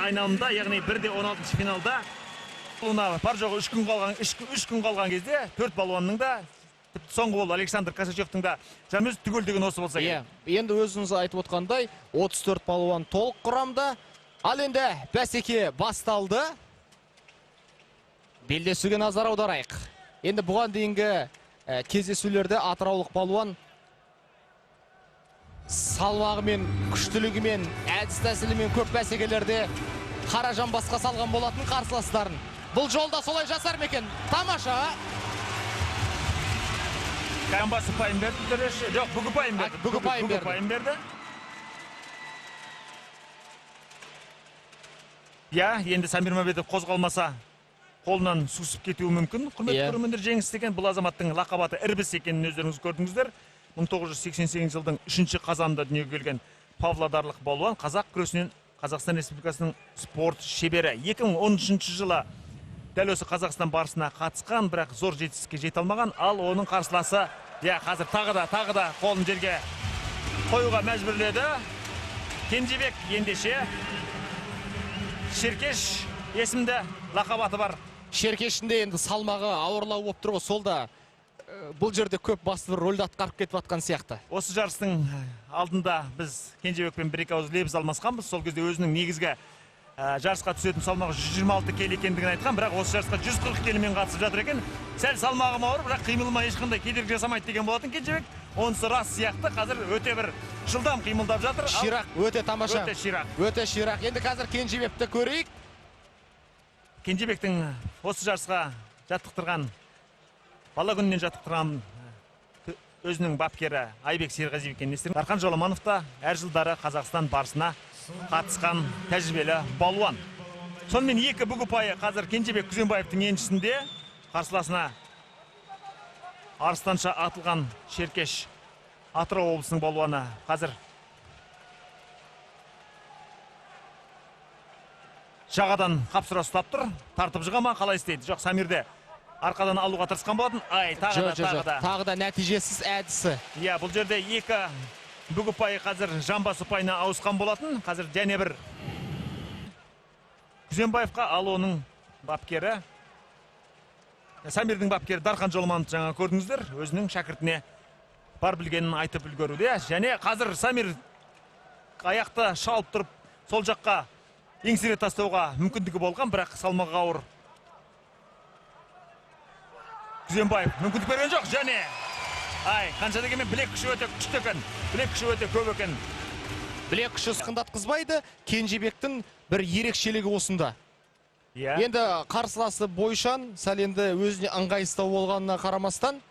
айналымда, яғни 1-де 16 финалда бар жоғы 3 күн қалған, 3 күн қалған кезде 4 балуанның да, тіпті соңғы болды Александр Косачевтің да жамөз түгел деген осы болса керек. Енді өзіңіз айтып отқандай, 34 балуан толық құрамда. Ал енді бәсеке басталды. Белдесуге назар аударайық. Енді бұған дейінгі кездесулерде атыраулық балуан салмағымен, күштілігімен, әдіс тәсілімен көп бәсекелерде қара жамбасқа салған болатын қарсыластарын. Бұл жолда солай жасар ма екен? Тамаша. Жамбас ұпайын берді төреші. Жоқ, бүк ұпайын берді. Бүк ұпайын берді. Бүк ұпайын берді. Иә, енді Самир Мәмедов қозғалмаса қолынан сусып кетуі мүмкін. Құрметті көрермендер, жеңіс деген бұл азаматтың лақап аты Ірбіс екенін өздеріңіз көрдіңіздер. 1988 жылдың 3 қазанында дүниеге келген павлодарлық балуан, қазақ күресінен Қазақстан Республикасының спорт шебері. 2013 жылы дәл осы Қазақстан барысына қатысқан, бірақ зор жетістікке жете алмаған. Ал оның қарсыласы, иә, қазір тағы да қолын жерге қоюға мәжбүрледі. Кенжебек ендеше Шеркеш есімді лақап аты бар. Шеркештің де енді салмағы ауырлау болып тұр ғой, сол да бұл жерде көп басты бір рөлді атқарып кетіп жатқан сияқты. Осы жарыстың алдында біз Кенжебекпен бір екі ауыз лебіз алмасқанбыз. Сол кезде өзінің негізгі жарысқа түсетін салмағы 126 келі екендігін айтқан, бірақ осы жарысқа 140 келімен қатысып жатыр екен. Сәл салмағым ауыр, бірақ қимылыма ешқандай кедергі жасамайды деген болатын Кенжебек. Онысы рас сияқты, қазір өте бір жылдам қимылдап жатыр. Ширақ, өте тамаша. Өте ширақ. Өте ширақ. Енді қазір Кенжебекті көрейік. Кенжебектің осы жарысқа жаттықтырған, бала күнінен жаттықтырған өзінің бапкері Айбек Серғазиев екенін естірген. Дархан Жоламанов та әр жылдары Қазақстан барысына қатысқан тәжірибелі балуан. Сонымен екі бүк ұпайы қазір Кенжебек Күзембаевтың еншісінде. Қарсыласына арыстанша атылған Шеркеш Атырау облысының балуаны қазір жағадан қапсыра ұстап тұр. Тартып жыға ма, қалай істейді? Жоқ, Самирде арқадан алуға тырысқан болатын. Ай, тағы да. Тағы да нәтижесіз әдісі. Иә, бұл жерде екі бүк ұпайы қазір жамбас ұпайына ауысқан болатын. Қазір және бір Күзембаевқа, ал оның бапкері, Самирдің бапкері Дархан Жоламанов жаңа көрдіңіздер, өзінің шәкіртіне бар білгенін айтып үлгеруде. Және қазір Самир аяқты шалып тұрып, сол жаққа еңсере тастауға мүмкіндігі болған, бірақ салмағы ауыр Күзембаев мүмкіндік берген жоқ. Және ай, қанша дегенмен білек күші өте күшті екен, білек күші өте көп екен. Білек күші сқындатқызбайды. Кенжебектің бір ерекшелігі осында. Енді қарсыласы бойшан, сәл енді өзіне ыңғайсыздау болғанына қарамастан,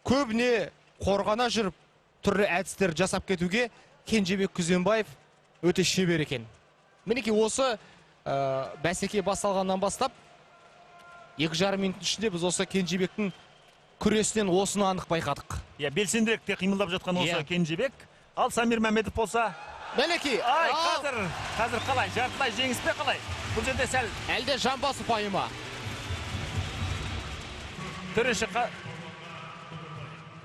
көбіне қорғана жүріп түрлі әдістер жасап кетуге Кенжебек Күзембаев өте шебер екен. Мінекей осы бәсеке басталғаннан бастап 2,5 минуттың ішінде біз осы Кенжебектің күресінен осыны анық байқадық. Иә, белсендірек те қимылдап жатқан осы Кенжебек. Ал Самир Мәмедов болса, мінекей, ай, қазір қалай? Жартылай жеңіс пе қалай? Бұл жерде сәл әлде жамбас ұпайы ма? Төреші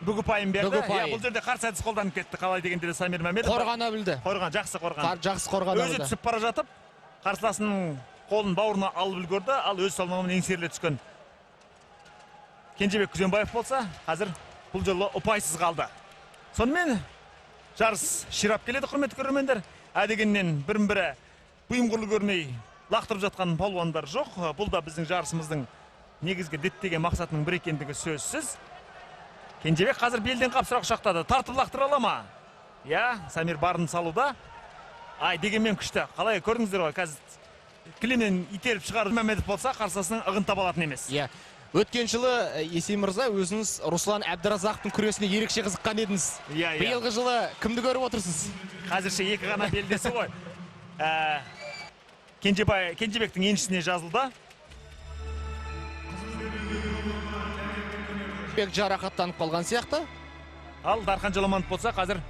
бүк ұпайын берді. Иә, бұл жерде қарсы әдіс қолданып кетті. Қалай дегенде де Самир Мәмедов қорғана білді. Қорған, жақсы қорған. Жақсы қорғана білді. Өзі түсіп бара жатып, қарсыласының қолын бауырына алып үлгерді, ал өз салмағымен еңсеріле түскен Кенжебек Күзембаев болса, қазір бұл жолы ұпайсыз қалды. Сонымен жарыс ширап келеді, құрметті көрермендер. Әдегеннен бірін-бірі бұйым құрлы көрмей лақтырып жатқан палуандар жоқ. Бұл да біздің жарысымыздың негізгі діттеген мақсатының бір екендігі сөзсіз. Кенжебек қазір белден қапсыра құшақтады. Тартып лақтыра ала ма? Иә, Самир барын салуда. Ай, дегенмен күшті. Қалай көрдіңіздер ғой, қазір кілемнен итеріп шығарып Мәмедов болса, қарсыласының ығын таба алатын емес. Иә. Өткен жылы Есен мырза, өзіңіз Руслан Әбдіразақтың күресіне ерекше қызыққан едіңіз. Иә, иә. Биылғы жылы кімді көріп отырсыз? Қазірше екі ғана белдесі ғой. Кенжебектің еншісіне жазылды. Бек жарақаттанып қалған сияқты. Ал Дархан Жоламанов болса, қазір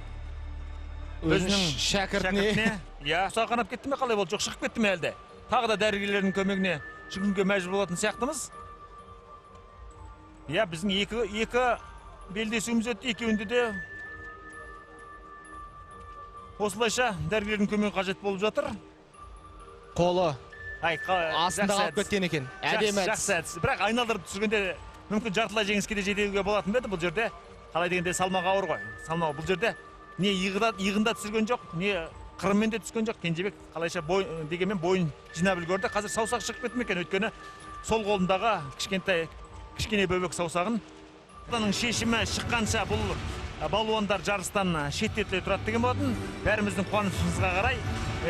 өзінің шәкіртіне, иә, сақанап кетті ме, қалай болды? Жоқ, шығып кетті ме әлде? Тағы да дәрігерлердің көмегіне жүгінуге мәжбүр болатын сияқтымыз. Иә, біздің екі белдесуіміз өтті, екеуінде де осылайша дәрігердің көмегі қажет болып жатыр. Қолы Астында қалып кеткен екен. Әдемі әдіс. Жақсы әдіс. Бірақ айналдырып түсіргенде мүмкін жартылай жеңіске де жетуге болатын ба еді бұл жерде. Қалай дегенде салмағы ауыр ғой. Салмағы бұл жерде не иығында түсірген жоқ, не қырымен де түскен жоқ. Кенжебек қалайша бой дегенмен бойын жинап үлгерді. Қазір саусақ шығып кетті ме екен? Өйткені сол қолындағы кішкене бөбек саусағын. Шешімі шыққанша бұл балуандар жарыстан шеттетіле тұрады деген болатын. Бәріміздің қуанышымызға қарай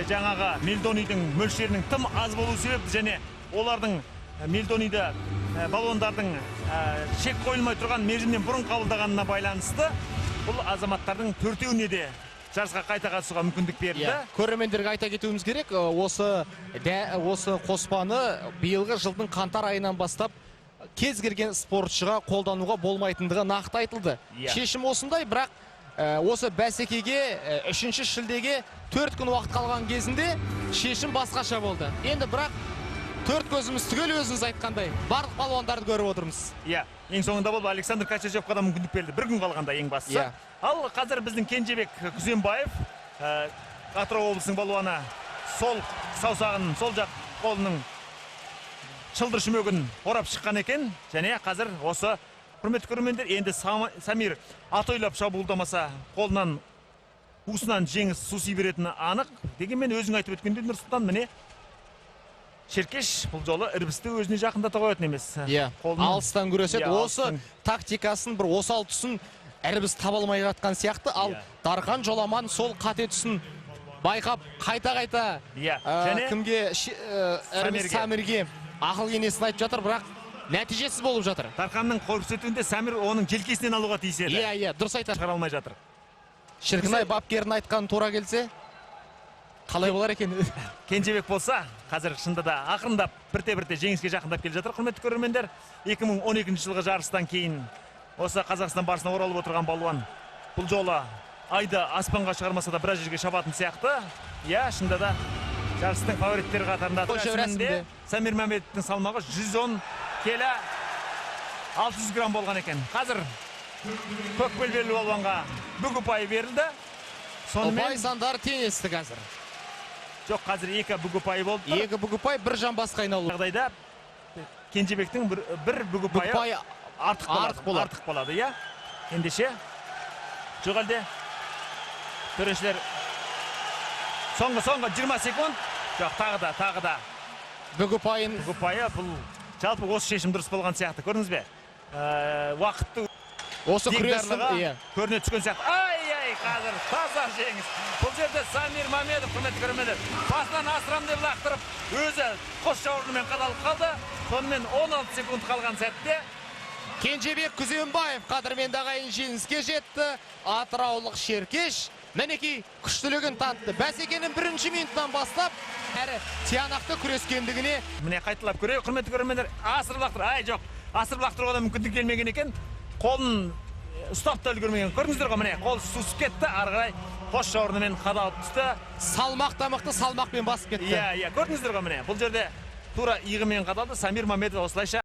жаңағы мельдонийдің мөлшерінің тым аз болуы себепті және олардың мельдонийді балуандардың шек қойылмай тұрған мерзімнен бұрын қабылдағанына байланысты бұл азаматтардың төртеуіне де жарысқа қайта қатысуға мүмкіндік берілді. Көрермендерге айта кетуіміз керек, осы қоспаны биылғы жылдың қаңтар айынан бастап кез келген спортшыға қолдануға болмайтындығы нақты айтылды. Шешім осындай, бірақ осы бәсекеге 3 шілдеге 4 күн уақыт қалған кезінде шешім басқаша болды. Енді бірақ төрт көзіміз түгел өзіңіз айтқандай барлық балуандарды көріп отырмыз. Иә, ең соңында болып Александр Качачевқа да мүмкіндік берілді. Бір күн қалғанда ең бастысы. Ал қазір біздің Кенжебек Күзембаев, Атырау облысының балуаны, сол саусағын, сол жақ қолының шылдыр шүмегін орап шыққан екен. Және қазір осы құрметті көрермендер, енді Самир атойлап шабуылдамаса қолынан уысынан жеңіс суси беретіні анық. Дегенмен өзің айтып өткендей Нұрсұлтан, міне Шеркеш бұл жолы ірбісті өзіне жақындата қоятын емес. Иә, алыстан күреседі. Осы тактикасын бір осал тұсын ірбіс таба алмай жатқан сияқты. Ал Дархан Жоламан сол қате тұсын байқап қайта-қайта кімге ірбіс Самирге ақыл кеңесін айтып жатыр, бірақ нәтижесіз болып жатыр. Дарханның көрсетуінде Самир оның желкесінен алуға тиіс еді. Иә, иә, дұрыс айтады. Шығара алмай жатыр. Шіркінай бапкерін айтқан тура келсе, қалай болар екен? Кенжебек болса, қазір шында да ақырындап бірте-бірте жеңіске жақындап келе жатыр, құрметті көрермендер. 2012 жылғы жарыстан кейін осы Қазақстан барысына оралып отырған балуан бұл жолы айды аспанға шығармаса да біраз жерге шабатын сияқты. Иә, шында да жарыстың фавориттері қатарында. Рәсімінде Самир Мәмедовтің салмағы 110 келі 600 грамм болған екен. Қазір көк белбеулі балуанға бүк ұпайы берілді. Ұпай сандары теңесті қазір. Жоқ, қазір екі бүк ұпайы болды. Екі бүк ұпай, бір жамбасқа айналу. Жағдайда Кенжебектің бір бүк ұпайы артық болады. Иә. Ендеше, жоқ әлде төрешілер соңғы 20 секунд. Жоқ, тағы да. Бүк ұпайын. Бүк ұпайы бұл жалпы осы шешім дұрыс болған сияқты. Көрдіңіз бе? Уақытты осы күрестің көріне түскен сияқты. Ай-ай, қазір таза жеңіс. Бұл жерде Самир Мамедов, құрметті көрермендер, басынан асырам деп лақтырып, өзі қос жауырынымен қадалып қалды. Сонымен 16 секунд қалған сәтте Кенжебек Күзембаев қадірменді ағайын жеңіске жетті. Атыраулық Шеркеш мінекей күштілігін танытты. Бәсекенің бірінші минутынан бастап әрі тиянақты күрескендігіне. Міне қайталап көрейік, құрметті көрермендер, асырып лақтыр. Ай, жоқ, асырып лақтыруға да мүмкіндік келмеген екен. Қолын ұстап та үлгермеген. Көрдіңіздер ғой, міне қол сусып кетті, ары қарай қос жауырынымен қадалып түсті. Салмақ та мықты, салмақпен басып кетті. Иә, иә, көрдіңіздер ғой, міне бұл жерде тура иығымен қадалды. Самир Мамедов осылайша